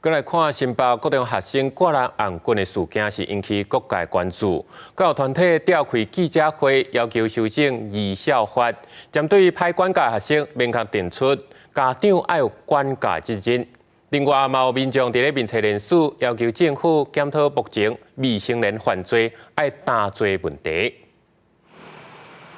閣來看新北國中學生割人頷頸的事件，是引起各界關注。教育團體召開記者會，要求修正兒少法，針對歹管教學生，明確定出家長愛有管教責任。另外，嘛有民眾佇咧面冊連署，要求政府檢討目前未成年犯罪愛擔罪問題。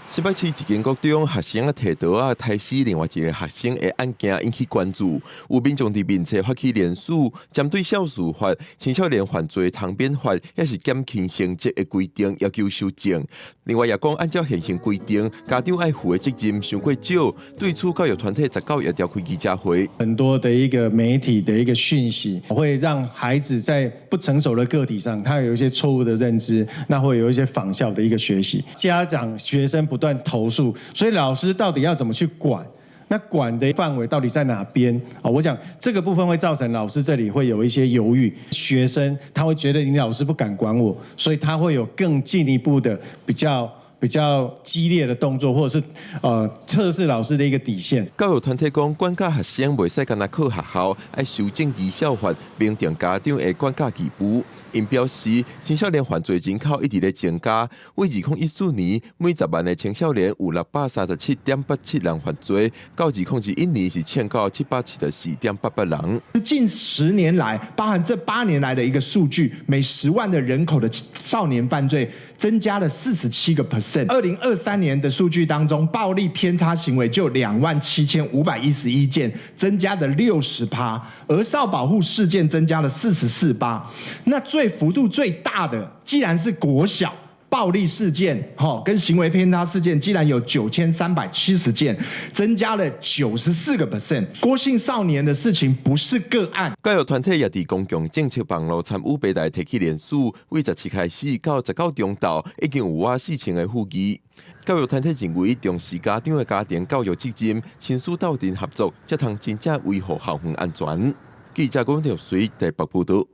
新北市一間國中學生啊，提刀仔刣死另外一个學生的案件引起關注，有民眾佇面冊發起連署，針對少事法、青少年犯罪通免法，抑是減輕刑責的規定要求修正。另外也講，按照現行規定，家長愛負的責任傷過少。對此，教育團體19也召開記者會。很多的一個媒體的一個訊息，會讓孩子在不成熟的個體上，他有一些錯誤的認知，那會有一些仿效的一個學習。家長、學生不斷投訴，所以老師到底要怎麼去管？那管的範圍到底在哪邊？啊，我想這個部分會造成老師這裡會有一些猶豫，學生他會覺得你老師不敢管我，所以他會有更進一步的比較激烈的動作，或者是測試老師的一個底線。教育團體講，管教學生袂使干焦靠學校，愛修正兒少法，明定家長的管教義務。𪜶表示，青少年犯罪人口一直咧增加，為2014年每10萬个青少年有637.87人犯罪，到2021年是衝到774.88人。近10年來，包含這8年來的一個數據，每10萬的人口的少年犯罪增加了47%。2023年的數據當中，暴力偏差行為就27,511件，增加了60趴，兒少保護事件增加了44趴。那最幅度最大的，既然是國小暴力事件，哈，跟行為偏差事件，竟然有9370件，增加了94%。郭姓少年的事情不是個案。教育團體也佇公共政策網路參與平台提起連署，為17開始到19中晝，已經有逾4000个呼議。教育團體認為，重視家長的家庭教育責任，親師鬥陣合作，才通真正維護校園安全。記者郭條水台北報道。